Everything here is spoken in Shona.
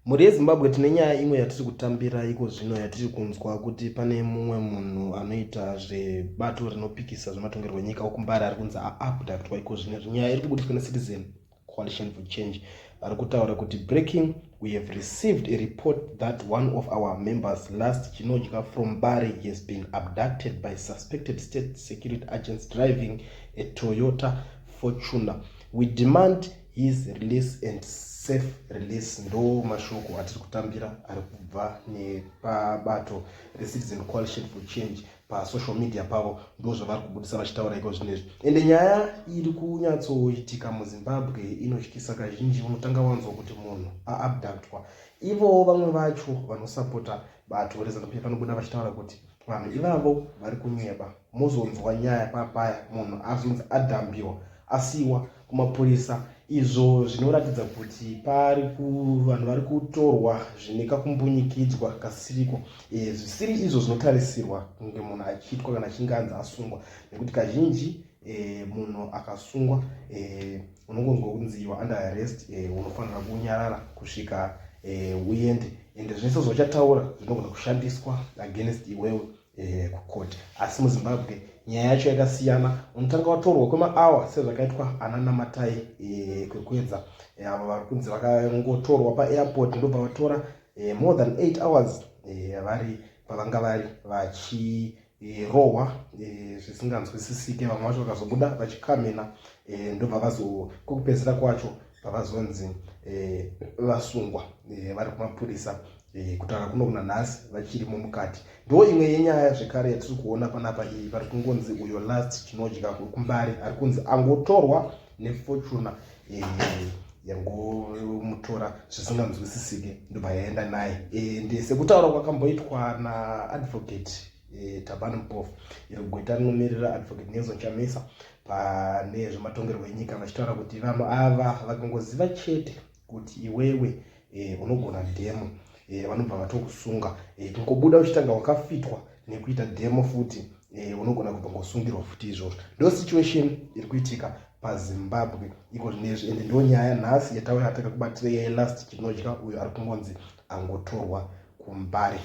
Mhuri yeZimbabwe, tine nyaya imwe yatiri kutambira iko zvino, yatiri kunzwa kuti pane mumwe munhu anoita zvebato rinopikisa zvematongerwo enyika wekuMbare ari kunzi aabductwa iko zvino. Nyaya iri kubudiswa neCitizen Coalition for Change. Vari kutaura kuti, "Breaking: we have received a report that one of our members, Last Chinodya from Mbare, has been abducted by suspected state security agents driving a Toyota Fortuner. We demand his release and safe release." Ndo mashoko atiri kutambira ari kubva nepabato reCitizen Coalition for Change pasocial media pavo. Ndo zvavari kubudisa vachitaura iko zvinezvi. Ende nyaya iri kunyatsoitika muZimbabwe inotyisa. Kazhinji unotanga wanzwa kuti munhu aabductwa, ivowo vamwe vacho vanosapota bato reZANU-PF vanobuda vachitaura kuti vanhu ivavo vari kunyeba. Mozonzwa nyaya papaya munhu azonzi adhambiwa, asiwa kumapurisa, izvo zvinoratidza kuti pari vanhu vari kutorwa zvine kakumbunyikidzwa kasiriko, zvisiri izvo zvinotarisirwa kunge munhu achiitwa kana achinge anzi asungwa, nekuti kazhinji munhu akasungwa, unongonzwa kunzi iwa under arrest, unofanira kunyarara kusvika uende, ende zvese zvauchataura zvinogona kushandiswa against iwewe kukoti. Asi muZimbabwe nyaya yacho yakasiyana. Unotanga watorwa kwemaawa, sezvakaitwa ana Namatai Kwekuedza, avo vari kunzi vakangotorwa paairport, ndobva vatora more than 8 hours vari pavanga vari vachirohwa zvisinganzwisisike. Vamwe vacho vakazobuda vachikamena, ndobva vazo kwekupedzisira kwacho pavazonzi vasungwa, vari kumapurisa. Kutaura kuno kuna nhasi vachirimo mukati. Ndo imwe yenyaya zvekare yatiri kuona panapa iyi. Pari kungonzi uyo Last Chinodya kuMbare ari kunzi angotorwa neFortuner, yangomutora zvisinganzwisisike, ndobva yaenda naye. Ende sekutaura kwakamboitwa naAdvocate Thabani Mpofu, iro gweta rinomirira Advocate Nelson Chamisa pane zvematongerwo enyika, vachitaura kuti vanhu ava vakangoziva chete kuti iwewe unogona demo, vanobva vatokusunga. Kungobuda uchitanga wakafitwa nekuita demo futi, unogona kubva ngosungirwa futi izvozvo. Ndo situation iri kuitika paZimbabwe iko zvinezvi. Ende ndo nyaya nhasi yatauya takakubatirei, Last Chinodya uyo ari kungonzi angotorwa kuMbare.